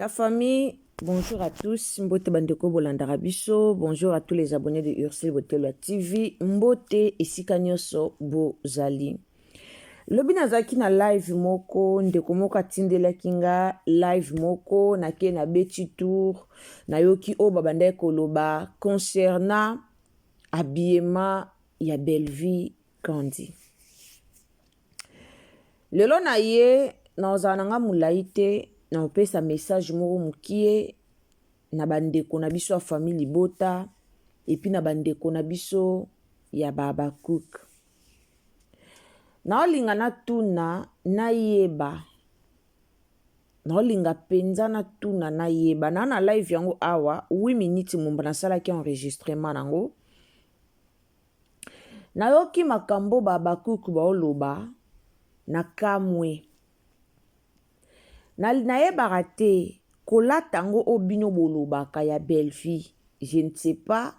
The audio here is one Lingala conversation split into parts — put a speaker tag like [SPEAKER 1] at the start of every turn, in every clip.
[SPEAKER 1] La famille, bonjour à tous. Mbote bandeko bolandaka biso. Bonjour à tous les abonnés de Ursule Botelwa TV. Mbote esika nyonso bozali. Lobi nazalaki na live moko, ndeko moko atindelaki nga live moko, nake na beti tour, nayoki oyo babandaki koloba concernant habillement ya Bellevue Kandy. Lelo na ye nakozala na nga molai te, nakopesa message moko mokie na bandeko na biso ya famille libota epuis na bandeko na biso ya ba Habacuc. Naolinga natuna nayeba, naolinga mpenza natuna nayeba. Naa na live yango awa 8 minutes momba nasalaki enregistrement nango. Nayoki makambo ba Habacuc baoloba, nakamwe. Na, nayebaka te kolata yango oyo bino bolobaka ya Bellevue. Je ne sais pas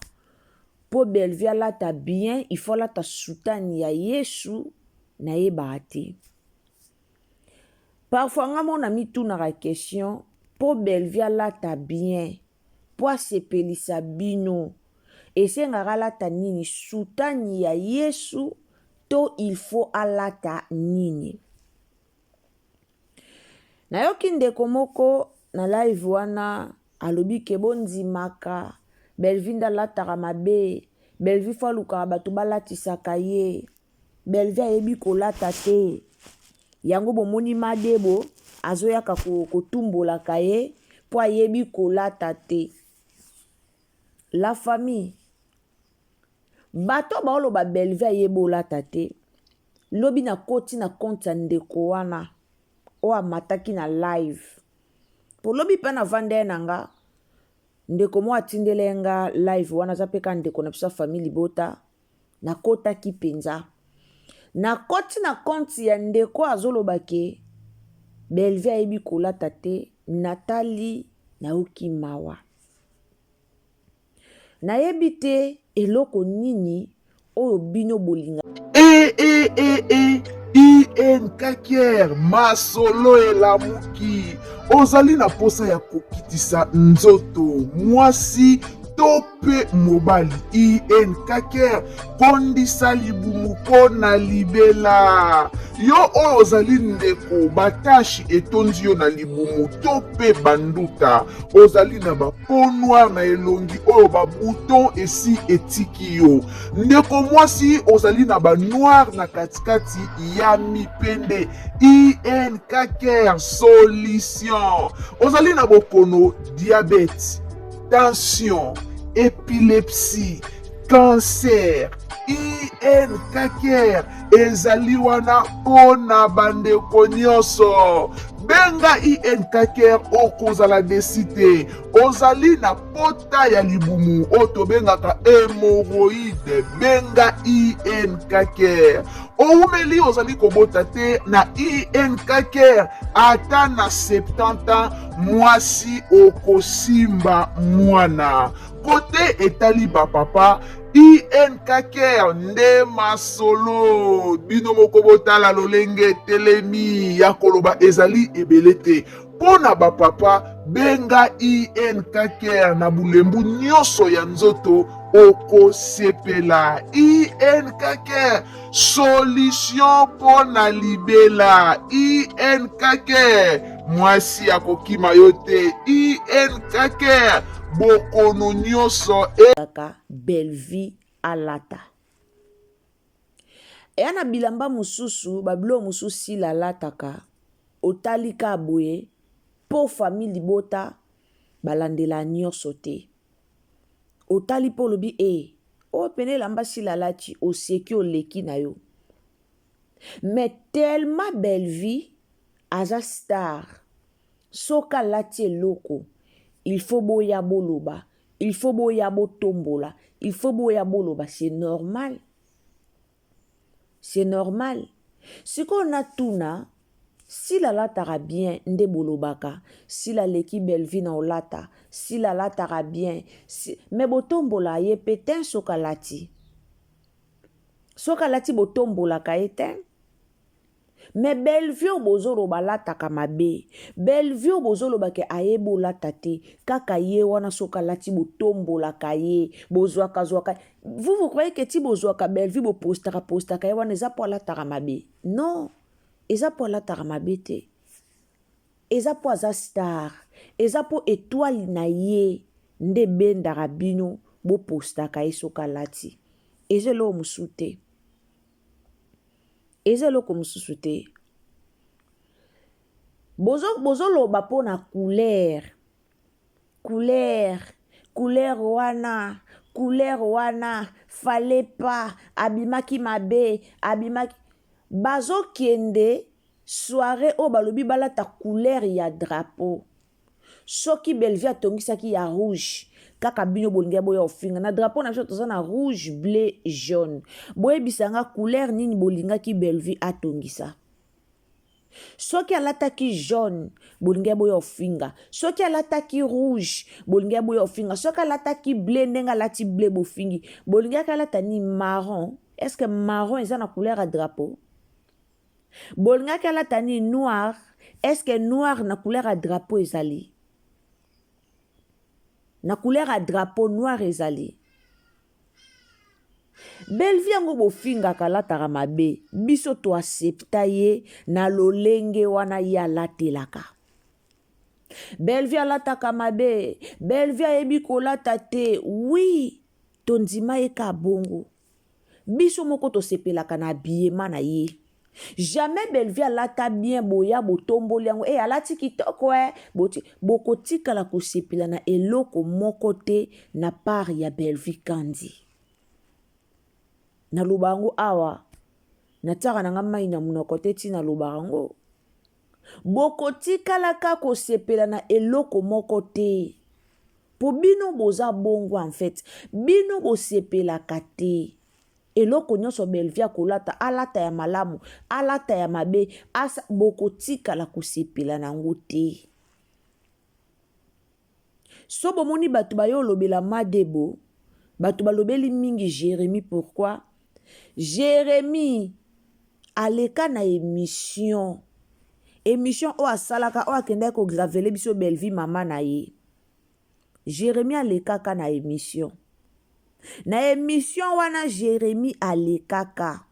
[SPEAKER 1] po Bellevue alata bien, il faut alata soutane ya Yesu, nayebaka te. Parfois nga moko namitunaka question po Bellevue alata bien, po asepelisa bino, esengaka alata nini? Soutane ya Yesu to il faut alata nini? Nayoki ndeko moko na live wana alobi ke bondimaka Bellevue nde alataka mabe, Bellevue fo alukaka bato balatisaka ye, Bellevue ayebi kolata te. Yango bomoni Madebo azoyaka kotumbolaka ye mpo ayebi kolata te. La famille, bato baoloba Bellevue ayebi olata te. Lobi nakoti na compte ya ndeko wana oyo amataki na live. Po lobi pe navanda ye na nga, ndeko moko atindela ye nga live wana, aza pe kaka ndeko na biso ya famille libota. Nakotaki mpenza. Nakoti na compte ya ndeko azoloba ke Bellevue ayebi kolata te, natali nayoki mawa. Nayebi te eloko nini oyo bino bolinga.
[SPEAKER 2] E e e e INKKR masolo elamuki. Ozali na posa ya kokitisa nzoto mwasi to mpe mobali? INKKR kondisa libumu mpo na libela. Yo oyo ozali ndeko, batashi etondi yo na libumu to mpe banduta, ozali na ba peau noire na elongi oyo ba bouton esi etiki yo. Ndeko mwasi, ozali na ba noir na katikati ya mipende. INKKR solution. Ozali na bokono diabète, tension, epilepsie, cancer. INKKR ezali wana mpo na bandeko nyonso. Benga INKKR, okozala desi te. Ozali na pota ya libumu oyo tobengaka hemoroide, benga INKKR. Owumeli ozali kobota te na INKKR, ata na 70 ans mwasi okosimba mwana. Kote etali ba papa, INKKR nde masolo. Bino moko botala lolenge etelemi ya koloba ezali ebele te. Mpo na ba papa, benga INKKR na bulembu nyonso ya nzoto, okosepela. INKKR solution mpo na libela. INKKR mwasi akokima yo te. INKKR bokono nyonso e
[SPEAKER 1] Kaka Bellevue alata. Eya na bilamba mosusu, ba biloko mosusu Sila alataka, otali kaka boye po famille libota balandela nyonso te. Otali po olobi ee oyo pene elamba Sila alati, oseki oleki na yo. Mais tellement Bellevue aza star, soki alati eloko il faut boya boloba, il faut boya botombola, il faut boya boloba, c'est normal. C'est normal. Sikoyo natuna, Sila alataka bien nde bolobaka, Sila aleki Bellevue na olata, Sila alataka bien, si... mais botombola ye pe tein soki alati. Soki alati botombolaka ye tein. Mais Bellevue oyo bozoloba alataka mabe, Bellevue oyo bozoloba ke ayebi olata te, kaka ye wana soki alati botombolaka ye, bozwaka zwaka. Vous vous croyez que ti bozwaka Bellevue bopostaka postaka ye wana eza po alataka mabe? Non, eza po alataka mabe te. Eza po aza star, eza po etoile na ye nde ebendaka bino bopostaka ye soki alati. Eza eloko mosusu te. Eza eloko mosusu te. Bozo bozoloba mpo na couleur couleur couleur wana couleur wana fallait pas abimaki mabe abimaki bazokende soiree oyo balobi balata couleur ya drapeau Soki Bellevue atongisaki ya rouge kaka bino bolingi boya ofinga na drapeau na biso toza na rouge bleu jaune boyebisa nga couleur nini bolingaki Bellevue atongisa soki alataki jaune bolingi boya ofinga soki alataki rouge bolingi boya ofinga soki alataki bleu ndenge alati bleu bofingi bolingaki alata nini marron est ce que marron eza na couleur ya drapeau Bolingaki alata nini noir est ce que noir na couleur ya drapeau ezali na couleur ya drapeau noir ezali Bellevue yango bofingaka alataka mabe biso to accepta ye na lolenge wana ye alatelaka Bellevue alataka mabe Bellevue ayebi kolata te oui tondima ye ka bongo Biso moko tosepelaka na habillement na ye. Jamais Bellevue alata bien boya botomboli yango eh alati kitoko eh boti bokotikala kosepela na eloko moko te na part ya Bellevue Kandy. Naloba yango awa natiaka na nga mai na monoko te ti nalobaka yango. Bokotikalaka kosepela na eloko moko te. Po bino boza bongo en fait bino bosepelaka te eloko nyonso Bellevue akolata alata ya malamu alata ya mabe asa bokotikala kosepela na yango te so bomoni bato baye olobela madebo bato balobeli mingi Jeremie pourquoi Jeremie aleka na emission emission oyo asalaka oyo akendaki kogravele biso Bellevue mama na ye Jeremie alekaka na emission. Na emission wana Jeremie alekaka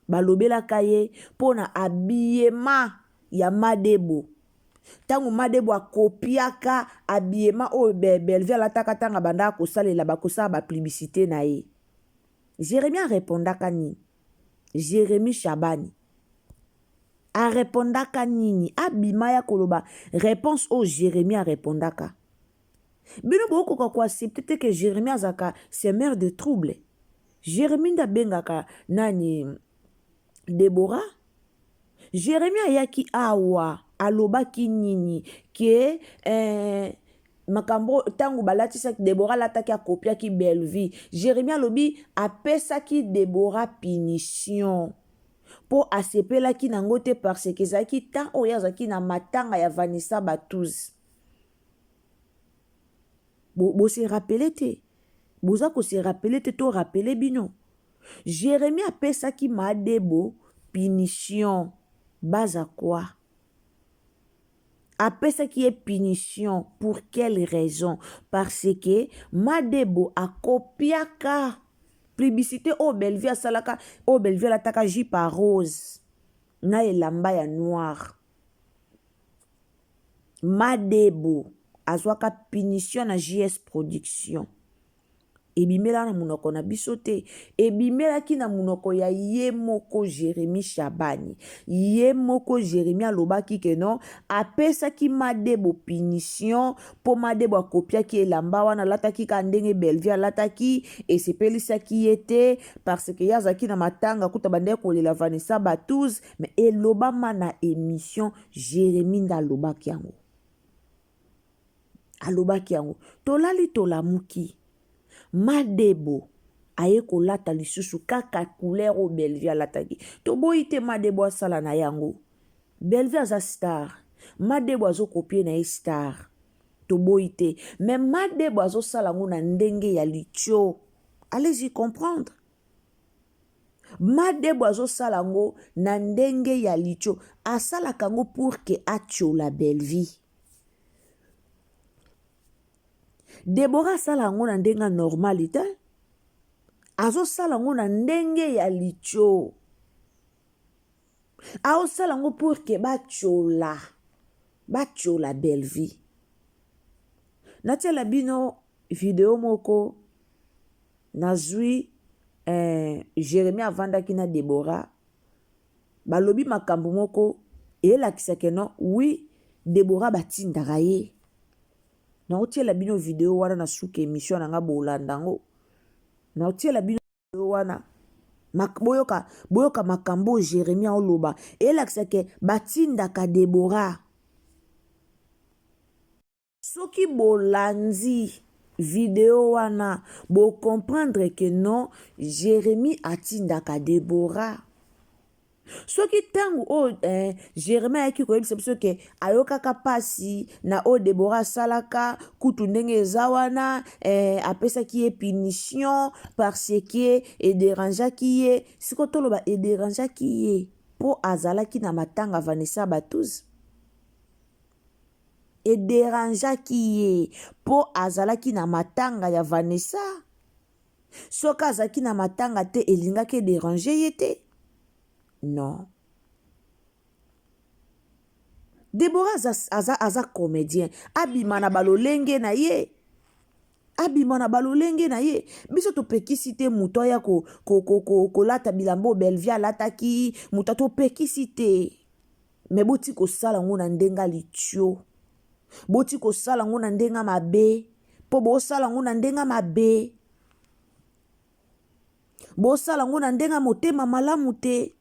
[SPEAKER 1] balobelaka ye mpo na habillement ya Madebo. Ntango Madebo akopiaka habillement oyo Bellevue alataka ntango abandaka kosalela bakosala ba publicité na ye. Jeremie arepondaka nini? Jeremie Shabani arepondaka nini? Abima ya koloba réponse oyo Jeremie arepondaka. Bino bokoka koaccepte te ke Jeremie azalaka semeur de trouble. Jeremie nde abengaka nani Deborah. Jeremie ayaki awa alobaki nini ke eh, makambo ntango balatisaki Deborah alataki akopiaki Bellevue. Jeremie alobi apesaki Deborah punition mpo asepelaki nango te parce que ezalaki temps oyo azalaki na matanga ya Vanessa Batuz. Bo se rappeler te, boza ko se rappeler te to rappeler bino. Jeremie apesaki ma Debo punition baza quoi? Apesaki ye punition pour quelle raison? Parce que ma Debo akopiaka publicité oyo Bellevue asalaka, oyo Bellevue alataka jupe ya rose na elamba ya noir. Ma Debo azwaka punition na JS Production. Ebimela na monoko na biso te, ebimelaki na monoko ya ye moko Jeremie Shabani. Ye moko Jeremie alobaki ke non, apesaki Madebo punition mpo Madebo akopiaki elamba wana alataki kaka ndenge Bellevue alataki, esepelisaki ye te parce que ye azalaki na matanga kuta bandaki kolela Vanessa Batuz, mais elobama na emission Jeremie nde alobaki yango. Alobaki yango. Tolali tolamuki. Madebo aye kolata lisusu kaka couleur oyo Bellevue alataki. Toboyi te Madebo asala na yango. Bellevue aza star. Madebo azo copier na ye star. Toboyi te. Mais Madebo azosala yango na ndenge ya litio. Allez-y comprendre. Madebo azosala yango na ndenge ya litio, asalaka yango pour que atiola Bellevue. Deborah asala yango na ndenge ya normal te, azosala yango na ndenge ya litio, aosala yango pour que batiola batiola Bellevue. Natiela bino video moko nazwi eh, Jeremie avandaki na Deborah, balobi makambo moko elakisa ke non, oui Deborah batindaka ye. Naotiela bino video wana na suka emission na nga, bolanda yango. Naotiela bino video wana boyoka, boyoka makambo oyo Jeremie aoloba elakisa ke batindaka Deborah. Soki bolandi video wana bo comprendre que non Jeremie atindaka Deborah. Soki ntango oyo eh, Jeremie ayaki koyebisa biso ke ayokaka mpasi na oyo Deborah asalaka kutu ndenge eza wana eh, apesaki ye punition parce que ederangeaki ye. Sikoyo toloba ederangeaki ye mpo azalaki na matanga Vanessa Batuzi? E derangeaki ye po azalaki na matanga ya Vanessa? Soki azalaki na matanga te elingaki e deranger ye te? Non. Deborah aza, aza, aza comedien, abima na balolenge na ye, abima na balolenge na ye. Biso topekisi te moto aya kolata ko, ko, ko, ko bilamba oyo Bellevue alataki, moto topekisi te. Me boti kosala yango na ndenge ya litio, boti kosala yango na ndenge ya mabe, mpo bosala yango na ndenge ya mabe, bosala yango na ndenge ya motema malamu te,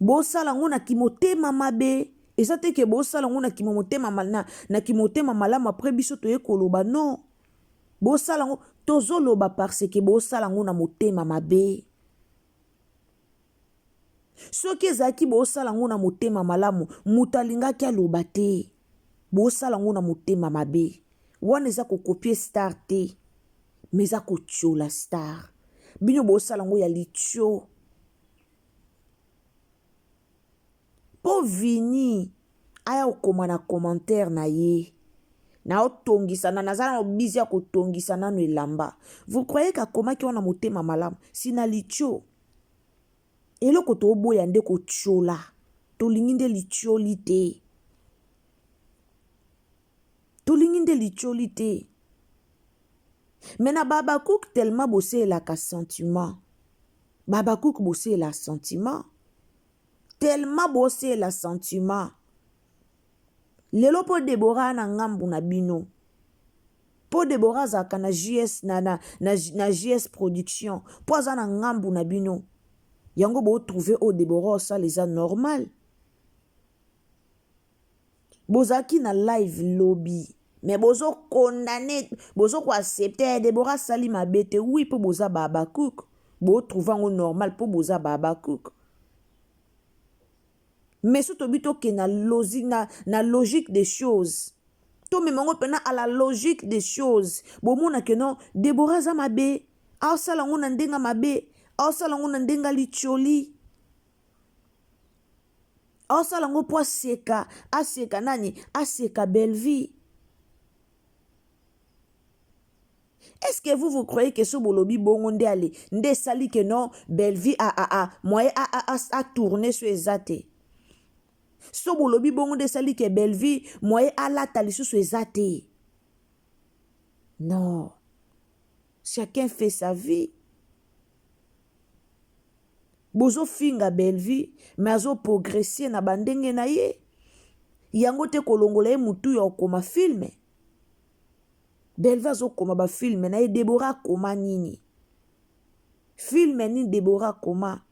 [SPEAKER 1] bosala yango na kimotema mabe. Eza te ke bosala yango na kimotema na, na kimotema malamu apres biso toye koloba non, bosala yango, tozoloba parce que bosala yango na motema mabe. Soki ezalaki bosala yango na motema malamu, moto alingaki aloba te. Bosala yango na motema mabe. Wana eza kokopie star te, mais eza kotiola star. Bino bosala yango ya litio. Po Vinny aya kokoma na commentaire na ye naotongisa na naza na bizi ya kotongisa nano elamba. Vous croyez qu'akomaki wana motema malamu? Si na litio. Eloko toboya nde kotiola, tolingi nde litioli te, tolingi nde litioli te. Mais na ba Habacuc tellement boselelaka sentiment, ba Habacuc boselela sentiment, tellement boselela sentiment. Lelo mpo Deborah na ngambu na bino, mpo Deborah azalaka na JS, na, na, na, na JS production, mpo aza na ngambu na bino, yango botrouve oyo Deborah osala eza normal. Bozalaki na live lobi mais bozo condamner, bozo ko accepter Deborah asali mabe te. Oui, mpo boza ba Habacuc, botrouve yango normal mpo boza ba Habacuc. Mais so tobi tokende na, lozi, na, na logique des choses, tomema yango mpena à la logique des choses, bomona ke non, Deborah aza mabe, aosala yango na ndenge mabe, aosala yango na ndenge litioli, aosala yango mpo aseka, aseka nani? Aseka Bellevue. Est-ce que vous vous croyez que so bolobi bongo nde ale nde esali que non Bellevue a a a moyen a a a, a tourner so eza te? So bolobi bongo nde esali que Bellevue moyen alata lisusu eza te? Non, chacun fait sa vie. Bozofinga Bellevue mais azo progresser na bandenge na ye, yango te kolongola ye mutu ya okoma film. Bellevue azokoma ba film na ye, Deborah akoma nini? Film nini Deborah akoma?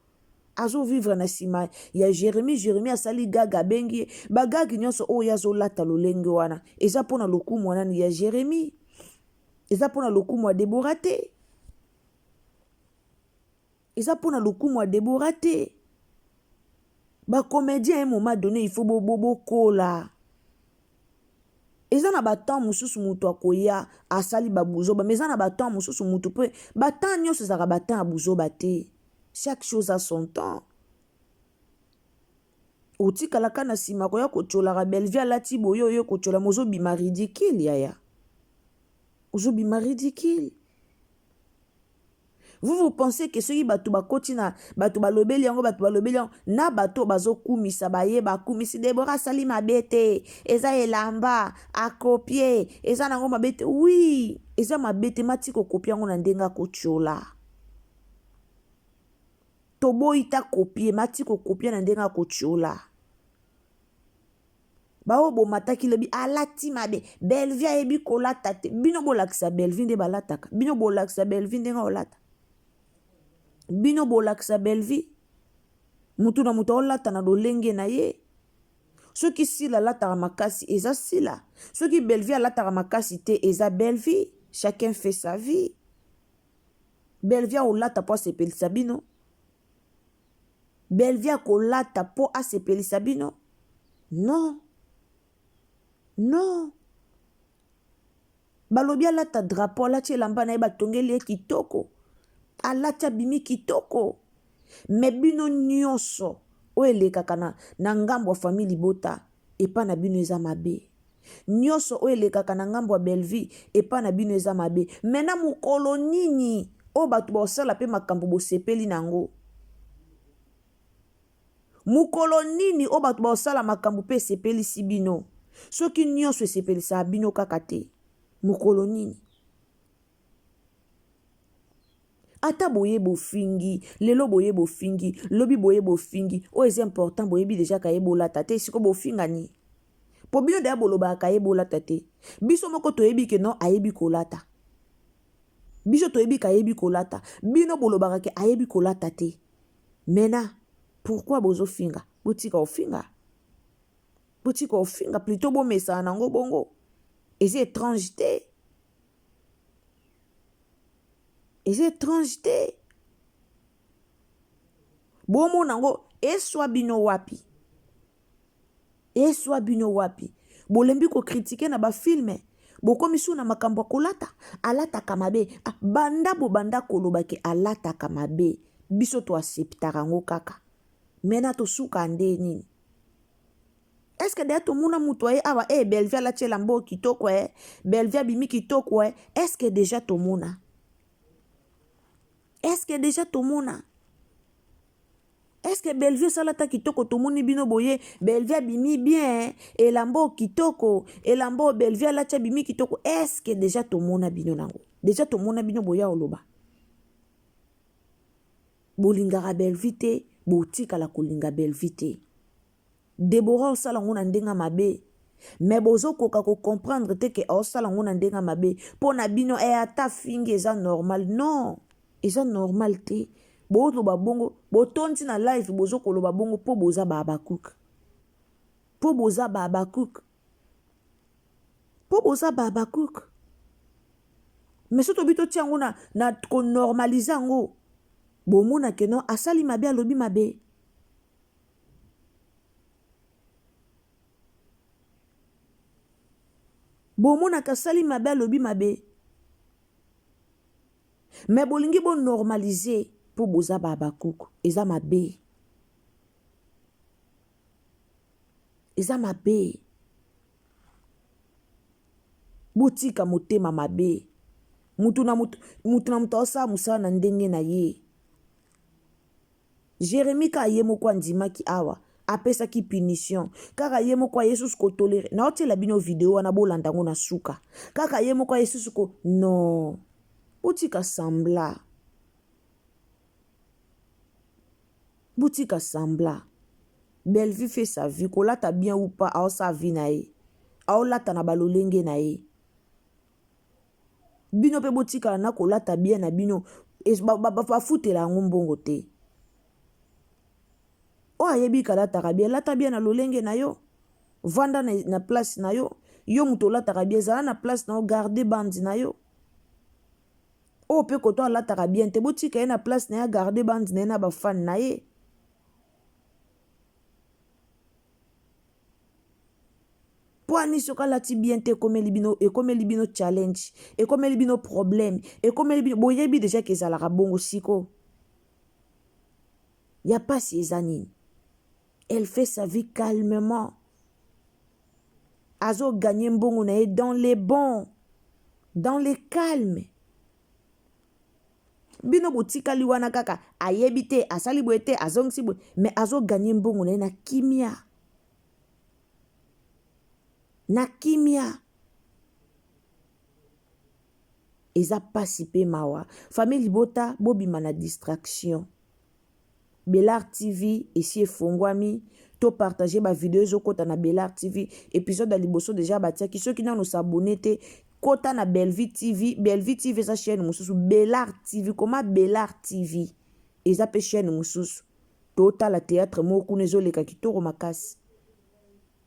[SPEAKER 1] Azo vivre na nsima ya Jérémie. Jérémie asali gag, abengi ye bagag nyonso oyo azolata lolenge wana eza mpona lokumu nani ya Jérémie, eza mpona lokumu ya Deborah te, eza mpona lokumu ya Deborah te. Bacomédien à un moment donné il faut bokola. Eza na batemps mosusu moto akoya asali babuzoba, mais eza na batemps mosusu moto mpe batemps nyonso ezalaka batemps ya buzoba te. Chaque chose a son temps. Otikalaka na nsima koya kotyolaka Bellevue alati boye oye kotyola mozobima ridicule yaya. Ozobima ridicule. Vous vous pensez que soki bato bakoti na bato balobeli yango bato balobeli yango na bato bazokumisa baye bakumisi Deborah asali mabe te eza elamba akopie eza nango mabe te oui eza mabe te mati kokopie yango na ndenge akotiola toboyi ta kopie mati kokopie na ndenge akotiola baoyo bomataki lobi alati mabe Bellevue ayebi kolata te bino bolakisa Bellevue nde balataka bino bolakisa Bellevue ndenge olata bino bolakisa Bellevue mutu na mutu aolata na lolenge na ye soki sila alataka makasi eza sila soki Bellevue alataka makasi te eza Bellevue chacun fait sa vie Bellevue aolata mpo asepelisa bino Bellevue akolata po asepelisa bino? Non. Non. Balobi alata drapeau, alati elamba na ye batongeli ye kitoko. Alati abimi kitoko. Mais bino nyonso oyo elekaka na, na ngambo ya famille libota epa na bino eza mabe. Nyonso oyo elekaka na ngambo ya Bellevue epa na bino eza mabe. Mais na mokolo nini oyo bato baosala pe makambo bosepeli na yango? Mokolo nini oyo bato baosala makambo pe esepelisi bino? Soki nyonso esepelisaka bino kaka te, mokolo nini? Ata boye bofingi lelo boye bofingi lobi boye bofingi oyo eza important boyebi deja kaye bolata te siko bofinga nini po bino deja bolobaka kaye bolata te biso moko toyebi ke non ayebi kolata biso toyebi ke ayebi kolata bino bolobaka ke ayebi kolata te mena pourquoi bozofinga botika kofinga botika kofinga plutot bomesana nango bongo eza etrange te Eza etrange te. Bomona yango eswa bino wapi? Eswa bino wapi? Bolembi ko critiquer na ba films? Bokomi su na makambo ya kolata? Alataka mabe. Ah, banda bobanda koloba ke alataka mabe, biso to acceptaka yango kaka. Maintenant tosuka nde nini? Est-ce que deja tomona mutu aye awa eh Bellevue alati elamba oyo kitoko eh Bellevue abimi kitoko eh est-ce que deja tomona est-ce que deja tomona est-ce que Bellevue esala ata kitoko tomoni bino boye Bellevue abimi bien elamba oyo kitoko elamba oyo Bellevue alati abimi kitoko est-ce que deja tomona bino nango deja tomona bino boya oloba bolingaka Bellevue te botikala kolinga Bellevue te Deborah osala ngo na ndenge mabe mais bozo koka ko comprendre te ke osala ngo na ndenge mabe mpo na bino eh, ata fingi eza normal non eza normal te boloba bongo botondi na live bozo koloba bongo mpo boza ba habakuk mpo boza ba habakuk mpo boza ba habakuk mais soki tobi totia yango na, na konormalize yango bomona ke non asali mabe alobi mabe Bomonaka asali mabe alobi mabe mais bolingi bo normaliser po boza ba habakuk eza mabe eza mabe botika motema mabe mutu na mutu mutu na mutu aosala mosala na ndenge na ye Jeremie kaka ye moko andimaki awa apesaki punition kaka ye moko aye susu ko tolere naotiela bino video wana bolanda yango na suka kaka ye moko aye susu ko non botika sembla botika sembla Bellevue fait sa vie kolata bien ou pas aosala vie na ye aolata na balolenge na ye Bino pe botikala na kolata bien na bino bafutela yango mbongo te. Oyo ayebi kalataka bien lata bien na lolenge na yo vanda na, na place na yo yo moto olataka bien zala na place na yo garde bande na yo oyo mpe koto alataka bien te botika ye na place na ye agarde bande na ye na bafane na ye Po ani soki alati bien te ekomeli bino ekomeli bino challenge ekomeli bino problème ekomeli bino boyebi dejà ke ezalaka bongo siko. Ya pasi eza nini? Elle fait sa vie calmement. Azo gagner mbongo na ye dans les bons, dans les calmes. Bino botikali wana kaka ayebi te, asali boye te, azongisi boye, mais azo gagner mbongo na ye na kimia. Na kimia. Eza pasi pe mawa. Famille libota bobima na distraction. Bel'art TV esi efongwami to partager ba video ezo kota na Bel'art TV episode ya liboso dejà batiaki soki nanu s'abonner te kota na Bellevue TV Bellevue TV eza chaîne mosusu Bel'art TV koma Bel'art TV eza pe chaîne mosusu totala theatre moko kuna ezoleka kitoko makasi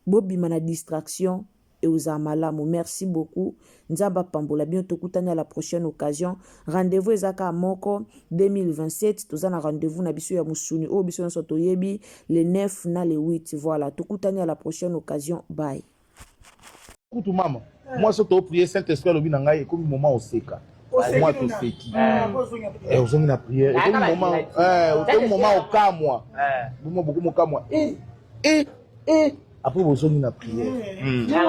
[SPEAKER 1] Bobima na distraction ekozala malamu merci beaucoup nzambe apambola bino tokutani à la prochaine occasion rendez-vous eza kaka moko 2027 toza na rendez-vous na biso ya musuni oyo biso nyonso toyebi le 9 na le 8 voilà tokutani à la prochaine occasion bye
[SPEAKER 2] kutu mama mwasi oyo toprier saint esprit alobi na ngai ekomi moment oseka mwa toseki eh, ozongi na prière ekomi moment eh, ekomi moment okamwa boma bokomi okamwa e e e après bozongi na prière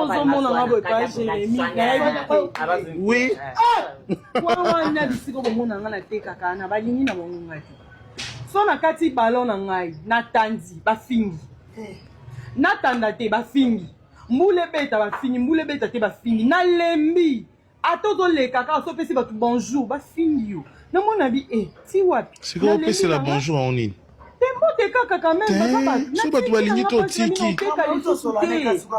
[SPEAKER 3] ozomona nga boye pa jérémi nayebi te
[SPEAKER 2] oui
[SPEAKER 3] ah! wana bisika bomona nga natekaka na balingi na bango nga te so nakati ballon na ngai natandi bafingi eh. natanda te bafingi mbula ebeta bafingi mbula ebeta te bafingi nalembi ata ozoleka kaka so opesi bato bonjour bafingi yo namona bi e ti wapi
[SPEAKER 4] sikoyo opesela bonjour yango nini
[SPEAKER 3] te mbote kaka quand même baza bato
[SPEAKER 4] so bato balingi te otiki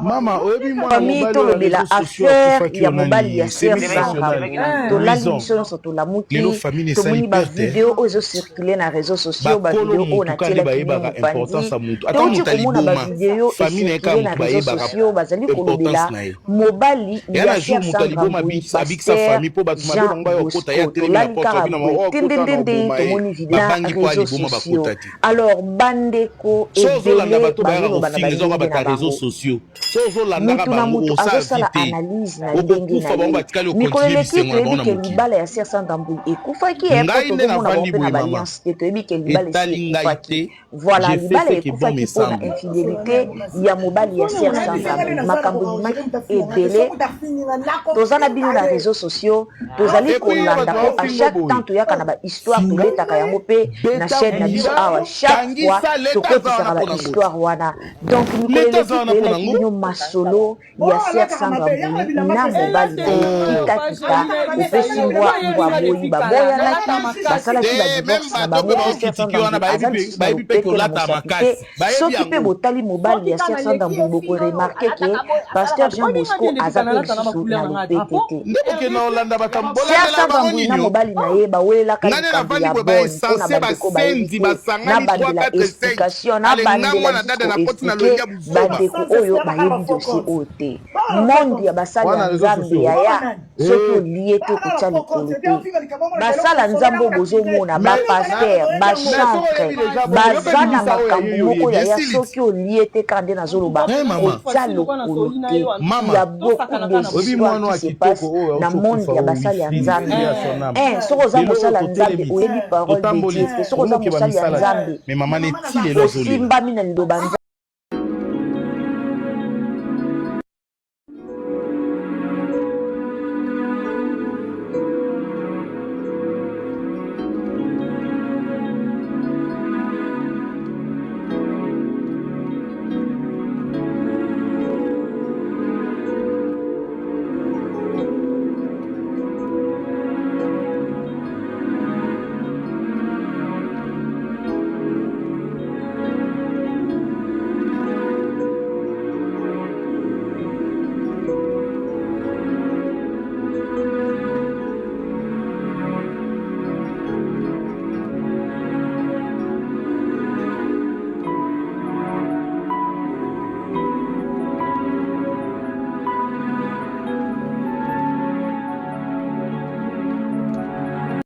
[SPEAKER 4] mama oyebi mwana
[SPEAKER 5] famille
[SPEAKER 4] mobali oyo
[SPEAKER 5] tolobela
[SPEAKER 4] réseaux sociaux
[SPEAKER 5] affaire
[SPEAKER 4] akufaki
[SPEAKER 5] ya
[SPEAKER 4] oyo
[SPEAKER 5] mobali ya
[SPEAKER 4] nani
[SPEAKER 5] sœur
[SPEAKER 4] semi
[SPEAKER 5] Sandra
[SPEAKER 4] national
[SPEAKER 5] tolali
[SPEAKER 4] louison
[SPEAKER 5] biso nyonso tolamuki
[SPEAKER 4] lelo famille esali
[SPEAKER 5] tomoni
[SPEAKER 4] perte
[SPEAKER 5] bavideo oyo ezocircule na réseau sociaux
[SPEAKER 4] bakolo
[SPEAKER 5] bavideo oyo
[SPEAKER 4] motu kaka nde
[SPEAKER 5] natielaki bino
[SPEAKER 4] bayebaka
[SPEAKER 5] mopanzi
[SPEAKER 4] importance ya motu ata
[SPEAKER 5] touti
[SPEAKER 4] moto ya
[SPEAKER 5] komona
[SPEAKER 4] liboma
[SPEAKER 5] bavideo
[SPEAKER 4] famille na ye kaka
[SPEAKER 5] ecircule na
[SPEAKER 4] motu
[SPEAKER 5] réseau
[SPEAKER 4] bayebaka
[SPEAKER 5] sociaux bazali
[SPEAKER 4] importance
[SPEAKER 5] kolobela
[SPEAKER 4] na ye
[SPEAKER 5] mobali
[SPEAKER 4] eya na
[SPEAKER 5] ya
[SPEAKER 4] jour
[SPEAKER 5] sœur
[SPEAKER 4] moto ya
[SPEAKER 5] Sandra
[SPEAKER 4] liboma
[SPEAKER 5] Mbuyi
[SPEAKER 4] abikisa
[SPEAKER 5] pasteur
[SPEAKER 4] famille mpo bato mabe
[SPEAKER 5] Jean
[SPEAKER 4] bango baya kokota ye
[SPEAKER 5] Bosco
[SPEAKER 4] atelemi na
[SPEAKER 5] tolali
[SPEAKER 4] porte
[SPEAKER 5] kaka
[SPEAKER 4] babino
[SPEAKER 5] boye
[SPEAKER 4] oyo akota na
[SPEAKER 5] tendendende
[SPEAKER 4] oboma ye
[SPEAKER 5] tomoni video na
[SPEAKER 4] babangi mpo ya
[SPEAKER 5] réseau
[SPEAKER 4] liboma
[SPEAKER 5] sociaux
[SPEAKER 4] bakota te
[SPEAKER 5] alors bandeko
[SPEAKER 4] so ozolanda
[SPEAKER 5] ebele
[SPEAKER 4] bato bayaka
[SPEAKER 5] bazoloba na
[SPEAKER 4] kofinga eza kaka
[SPEAKER 5] bandenge
[SPEAKER 4] bato
[SPEAKER 5] na
[SPEAKER 4] ya réseau
[SPEAKER 5] bango
[SPEAKER 4] sociaux so ozolandaka
[SPEAKER 5] mutu na
[SPEAKER 4] bango
[SPEAKER 5] mutu
[SPEAKER 4] osala vi
[SPEAKER 5] azosala
[SPEAKER 4] te
[SPEAKER 5] analyse na ndenge
[SPEAKER 4] okokufa
[SPEAKER 5] na
[SPEAKER 4] bango
[SPEAKER 5] ye
[SPEAKER 4] batikali
[SPEAKER 5] mikolo
[SPEAKER 4] okontinue
[SPEAKER 5] eleki
[SPEAKER 4] bisengo na bango
[SPEAKER 5] toyebi
[SPEAKER 4] na
[SPEAKER 5] ke
[SPEAKER 4] mokili
[SPEAKER 5] libala ya sœur Sandra Mbuyi ekufaki ye po
[SPEAKER 4] ngai nde
[SPEAKER 5] tozomona bango
[SPEAKER 4] navandi
[SPEAKER 5] mpe na
[SPEAKER 4] boye mama
[SPEAKER 5] baliance te toyebi ke libala esi
[SPEAKER 4] etali ngai
[SPEAKER 5] ekufaki
[SPEAKER 4] te
[SPEAKER 5] voilà
[SPEAKER 4] je fais
[SPEAKER 5] libala
[SPEAKER 4] ce que bon
[SPEAKER 5] ekufaki
[SPEAKER 4] me
[SPEAKER 5] mpo na
[SPEAKER 4] semble
[SPEAKER 5] infidelité ya mobali ya sœur Sandra Mbuyi makambo ebimaki ebele toza na bino na réseaux sociaux tozali
[SPEAKER 4] epuis yo bato
[SPEAKER 5] kolanda mpo à
[SPEAKER 4] baofingo
[SPEAKER 5] chaque
[SPEAKER 4] boye
[SPEAKER 5] temps toyaka na bahistoire
[SPEAKER 4] finga
[SPEAKER 5] tobetaka yango mpe na
[SPEAKER 4] beta
[SPEAKER 5] chaîne na biso
[SPEAKER 4] yiba
[SPEAKER 5] awa chaque fois
[SPEAKER 4] kangisa leta aza wana
[SPEAKER 5] tokotisaka
[SPEAKER 4] mpo nango
[SPEAKER 5] bahistoire wana donc mikolo
[SPEAKER 4] leta
[SPEAKER 5] eleki
[SPEAKER 4] aza wana mpo
[SPEAKER 5] toyelaki
[SPEAKER 4] nango
[SPEAKER 5] bino masolo ya sœur Sandra Mbuyi na mobali na ye
[SPEAKER 4] Oh.
[SPEAKER 5] kitakita opesi mbwa mbwa boyi baboyanaki basalaki
[SPEAKER 4] te meme
[SPEAKER 5] badivorce na
[SPEAKER 4] bato mpe
[SPEAKER 5] bango mpe sœur
[SPEAKER 4] baokritike
[SPEAKER 5] Sandra
[SPEAKER 4] wana
[SPEAKER 5] Mbuyi aza
[SPEAKER 4] bayebi
[SPEAKER 5] lisusu na
[SPEAKER 4] mpe ke
[SPEAKER 5] lopete na
[SPEAKER 4] olata
[SPEAKER 5] mosapi te
[SPEAKER 4] makasi bayebi
[SPEAKER 5] soki mpe
[SPEAKER 4] yango
[SPEAKER 5] botali mobali ya sœur Sandra Mbuyi bokoremarke ke pasteur Jean Bosco aza mpe lisusu na lopete te
[SPEAKER 4] nde bokenda kolanda bato
[SPEAKER 5] Sœur
[SPEAKER 4] bolandela
[SPEAKER 5] Sandra
[SPEAKER 4] bango
[SPEAKER 5] Mbuyi na
[SPEAKER 4] nini o
[SPEAKER 5] mobali na ye bawelelaka
[SPEAKER 4] ngai nde
[SPEAKER 5] likambo
[SPEAKER 4] navandi
[SPEAKER 5] ya
[SPEAKER 4] boye
[SPEAKER 5] bonne mpo na
[SPEAKER 4] baesensie
[SPEAKER 5] bandeko bayebi
[SPEAKER 4] basenzi
[SPEAKER 5] te
[SPEAKER 4] basangani 3
[SPEAKER 5] nabandela
[SPEAKER 4] 4 5
[SPEAKER 5] explication
[SPEAKER 4] ale nga
[SPEAKER 5] nabandela
[SPEAKER 4] mwana
[SPEAKER 5] lisusu
[SPEAKER 4] dada nakoti na
[SPEAKER 5] koexplike
[SPEAKER 4] loyenge ya buzoba
[SPEAKER 5] bandeko oyo bayebi dossier oyo te monde ya basali
[SPEAKER 2] wana
[SPEAKER 5] ya
[SPEAKER 2] réseau
[SPEAKER 5] nzambe
[SPEAKER 2] sociaux
[SPEAKER 5] yaya soki
[SPEAKER 2] Eh,
[SPEAKER 5] olie te kotya likolo te basala nzambe oyo bozomona
[SPEAKER 4] mais
[SPEAKER 5] bapaster
[SPEAKER 4] mais soki
[SPEAKER 5] bachantre
[SPEAKER 4] oyebi deja bongo yo mpe
[SPEAKER 5] baza na
[SPEAKER 4] bimisa oyo ya
[SPEAKER 5] makambo
[SPEAKER 4] yo yo
[SPEAKER 5] moko
[SPEAKER 4] oyebi
[SPEAKER 5] yaya
[SPEAKER 4] esili ti
[SPEAKER 5] soki olie te kaka nde nazoloba
[SPEAKER 4] Eh, mama
[SPEAKER 5] kotya lokolo te il
[SPEAKER 4] mama
[SPEAKER 5] y a beaucoup des
[SPEAKER 4] oyebi
[SPEAKER 5] histoires
[SPEAKER 4] mwana
[SPEAKER 5] qui
[SPEAKER 4] oyo
[SPEAKER 5] se
[SPEAKER 4] ya
[SPEAKER 5] passent
[SPEAKER 4] kitoko oyo
[SPEAKER 5] na
[SPEAKER 4] auti
[SPEAKER 5] monde
[SPEAKER 4] okufa
[SPEAKER 5] ya
[SPEAKER 4] oyo
[SPEAKER 5] basali ya
[SPEAKER 4] wilfrid
[SPEAKER 5] nzambe
[SPEAKER 4] ye ya son ame
[SPEAKER 5] eh, soki oza
[SPEAKER 4] lelo oyo
[SPEAKER 5] mosali ya nzambe
[SPEAKER 4] totelemi
[SPEAKER 5] oyebi parole de
[SPEAKER 4] totamboli
[SPEAKER 5] dieu te soki oza
[SPEAKER 4] tokomokeba
[SPEAKER 5] mosali ya
[SPEAKER 4] misala te
[SPEAKER 5] nzambe
[SPEAKER 4] me mama neti lelo azolela
[SPEAKER 5] osimbami na liloba nzambe.